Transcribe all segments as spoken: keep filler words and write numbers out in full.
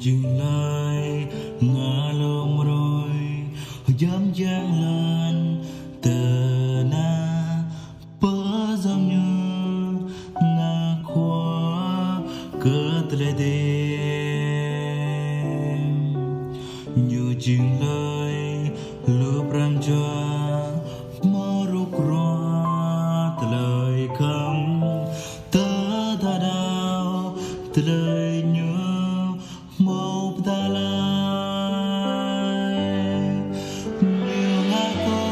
Jing hlơi ngă lŏm rơi, jăm jang lŏn tơnah, pơjing ñu ngă khua kơ tơlơi đeh. Ñu jing hlơi lu pran jua, mơ̆ ruk rua tơlơi khăm, tơdah đaŏ tơlơi ñu mơ̆ pơtalaih. Ñu ngă kơ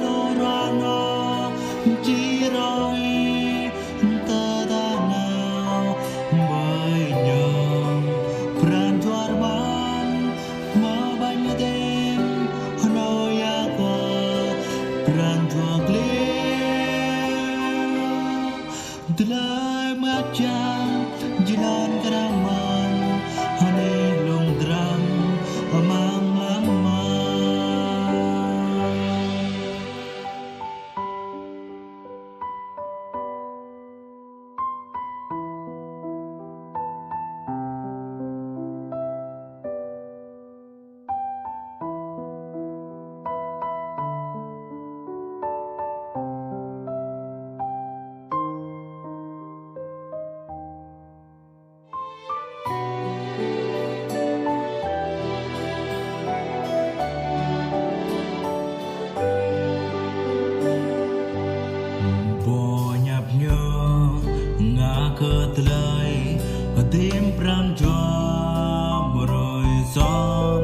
lu ruah nô či rơi, tơdah nao ƀơi ñu pran jua rơmang, mơ̆ ƀañ hơdip hnô yua kơ pran jua klĭ. Tơlơi mơak čang jơlan kơnang mơ̆n, hơnih lông drăng amăng lăng mơ̆n. Pô ñăp ñu ngă kơ tơlơi hơdip pran jua mơrơi sŏm,